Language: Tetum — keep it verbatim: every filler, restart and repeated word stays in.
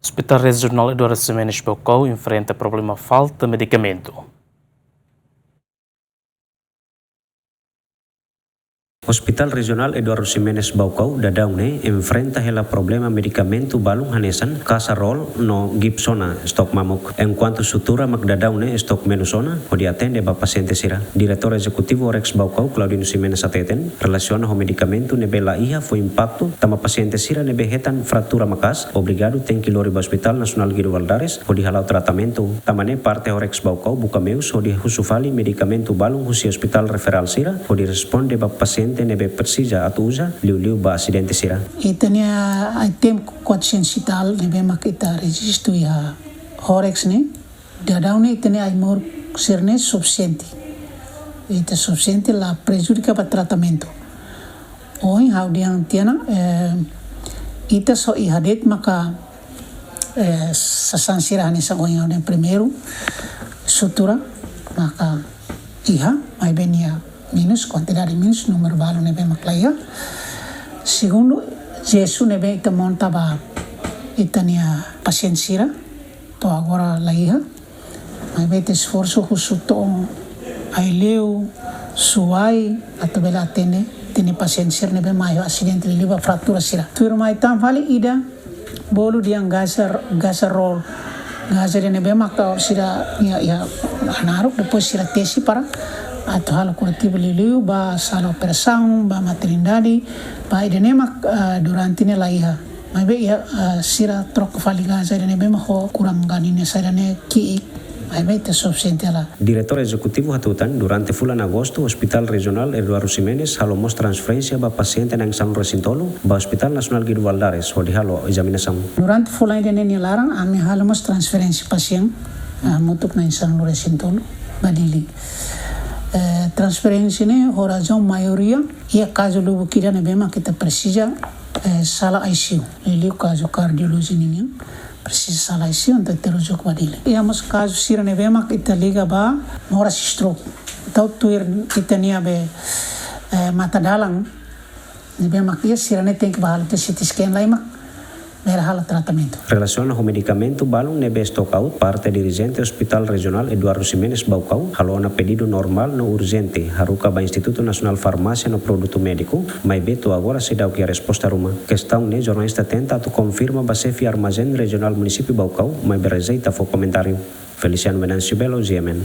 Hospital Rejionál Eduardo Ximenes Baucau enfrenta problema falta medikamentu. Hospital Rejionál Eduardo Ximenes Baucau daudaun ne'e enfrenta hela problema medikamentu balun hanesan Casarol no Gibsona stok mamuk. Enkuantu Sutura mak daudaun ne'e stok menus ona hodi atende ba pasiente sira. Diretór Ezekutivu Horex Baucau, Claudino Ximenes hateten, relasiona ho medikamentu ne'ebé la iha fó impaktu tanba pasiente sira ne'ebé hetan fratura maka'as obrigadu tenke lori ba Hospital Nasionál Guido Valadares hodi hala'o tratamentu. Tanba ne'e parte Horex Baucau buka meius hodi husu fali medikamentu balun husi ospitál referál sira hodi responde ba pasiente ne'ebé presiza atu uza, liuliu ba asidente sira. Ita-nia item kuatrosentus e tal ne'ebé mak ita rejistu iha Horex ne'e, daudaun ne'e ita-nia ai-moruk sira-ne'e sufisiente. Ita sufisiente la prejudika ba tratamentu. Ohin ha'u dehan tiha ona, eh, ita só iha de'it maka, eh, sasán sira hanesan ohin ha'u dehan primeiru, Sutura maka iha, maibé nia menus, kuantidade menus, númeru balun ne'ebé mak la iha. Segundu, jesu ne'ebé ita monta ba ita-nia pasiente sira, to'o agora la iha. Maibé ita esforsu husu to'o Aileu, Suai, atu bele atende ita-nia pasiente sira ne'ebé mai ho asidente liuliu ba fratura sira. Tuirmai tan fali ida, bolu dehan Gaza, Casarol. Gaza ida ne'ebé maka sira iha, iha hanaruk, depois sira tesi para atu halo kurativu liuliu ba sala operasaun, ba maternidade, ba ida-ne'e mak, ah, durante ne'e la iha. Maibé iha, ah, sira troka fali Gaza ida ne'ebé mak ho kuran gani ne'e saida ne'e ki'ik. Maibé ita sufisiente hela. Diretór Ezekutivu hatutan, durante fulan Agostu, Hospital Rejionál Eduardo Ximenes halo mós transferénsia ba pasiente na'in sanulu-resin-tolu ba Hospital Nasionál Guido Valadares hodi halo ezaminasaun. Durante fulan ida ne'e nia laran, ami halo mós transferénsia pasiente, ah, hamutuk na'in sanulu-resin-tolu ba Dili. Eh, transferénsia ne'e ho razaun maioria iha kazu lubuk ida ne'ebé mak ita presiza, eh, sala I C U. Liuliu kazu kardiolojia ninian, presiza sala I C U, entaun terus joku ba Dili. Iha mós kazu sira ne'ebé mak ita liga ba moras stroke. Entaun tuir ita-nia be, eh, mata dalan ne'ebé mak iha, sira-ne'e tenke ba halo tiha C T scan lai mak bele halo tratamentu. Relasiona ho medikamentu balun ne'ebé stock out, parte dirijente Hospital Rejionál Eduardo Ximenes Baucau halo ona pedidu normál no urjente haruka ba Institutu Nasionál Farmásia no Produtu Médiku, maibé to'o agora seidauk iha resposta ruma. Kestaun ne'e jornalista tenta atu konfirma ba xefe armazén rejionál munisípiu Baucau, maibé rejeita fó komentáriu. Feliciano Venâncio Belo, G M N.